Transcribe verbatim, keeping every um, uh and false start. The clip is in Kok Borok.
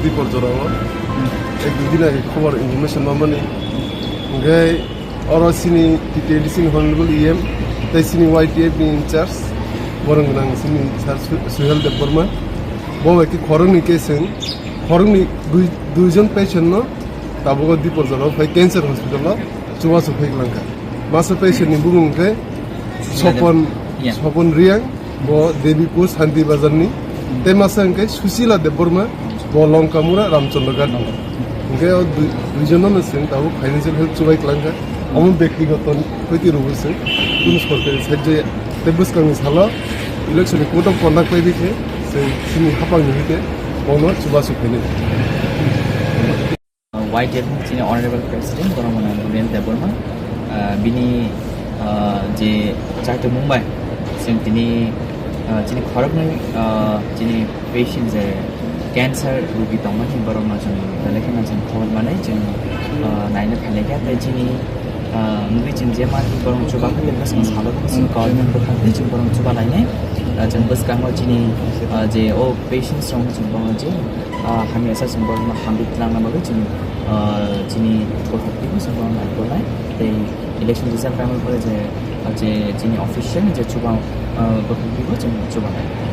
Dipor jorao ek dui din age khobor information mamani. Hingke oro sini T T A D C ni honorable E M tei sini Y T F ni in charge borong gnang sini sir Su- Suhel Debbarma. Bo bai khe khoroknwi khe chwng khoroknwi dui duijon patient no tabuk o Dipor jorao phai cancer hospital o chubachu phai langkha. Masa patient ni bumung khe Sopon Yeah. Sopon Riang, bo Debipur Santi Bazar ni. Tei masa hwnkhe Susila Debbarma, bo Longkamura Ramchandra Ghat. Hwnkhe o dui- duijono no chwng tabuk financial help chubai klangkha. Omo bektigoto kwtwi rwgwi chwng kunu sorkari side jaya. Tei bwskangni salo election ni code of conduct bai bikhe chwng chini hapang ni hite bono chubachu khainai. Uh, Y T F ni chini Honorable President, borok mano Ruben Debbarma, uh, bini, uh, je chaitu Mumbai, chwng tini, uh, chini khoroknwi, uh, chini patient je cancer rugi tongmani borokno chwng belai kheno chwng khobor manwi chwng, uh, naina phailai kha, tei chini, uh, mungwi chwng je mani borok chuba kha, tei bwskang salo khe chwng government bwkhak tei chwng borok chuba lainai, uh, chwng bwskango chini, uh, je o patients rok chwng borok je ah, hamya sa chwng borokno hamri twlangna bagwi chwng, ah, chini borok twibo chwng borokno naikolnai. Tei election result paimani pore je, ah, je chini official je chuba, ah, borok twibo chwng chubanai.